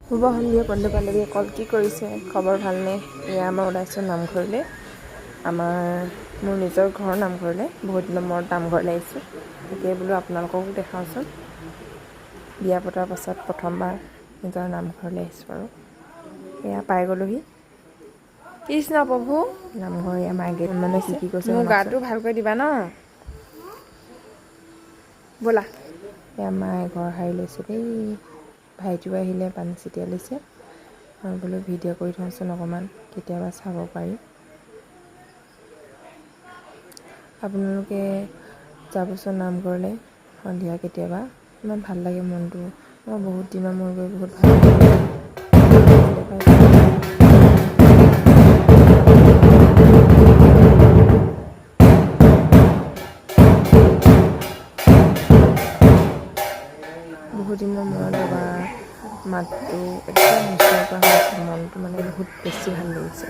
শুভ সন্ধিয়া বন্ধু বান্ধৱীসকল, কি কৰিছে? খবৰ ভালনে? এয়া আমাৰ ওলাইছোঁ নামঘৰলৈ, আমাৰ মোৰ নিজৰ ঘৰৰ নামঘৰলৈ। বহুত দিনৰ মূৰত নামঘৰলৈ আহিছোঁ। তাকে বোলো আপোনালোককো দেখাওঁচোন। বিয়া পতাৰ পাছত প্ৰথমবাৰ নিজৰ নামঘৰলৈ আহিছোঁ আৰু এয়া পাই গ'লোহি। কৃষ্ণ প্ৰভু। নামঘৰ এয়া মায়ে মানে কি কি কৈছে মোৰ শুনকচোন। গাটো ভালকৈ দিবা ন। ব'লা। এয়া মায়ে ঘৰ সাৰি লৈছে দেই। ভাইটিও আহিলে, পানী ছটিয়াই লৈছে। আৰু বোলো ভিডিঅ' কৰি থওঁচোন অকণমান, কেতিয়াবা চাব পাৰি। আপোনালোকে যাবচোন নামঘৰলৈ সন্ধিয়া কেতিয়াবা, ইমান ভাল লাগে মনটো। মই বহুত দিনৰ মূৰত গৈ বহুত ভাল লাগে। বহুত দিনৰ মূৰত এবাৰ মাতটো একদম ওচৰৰ পৰা শুনিছোঁ, মনটো মানে বহুত বেছি ভাল লাগিছে।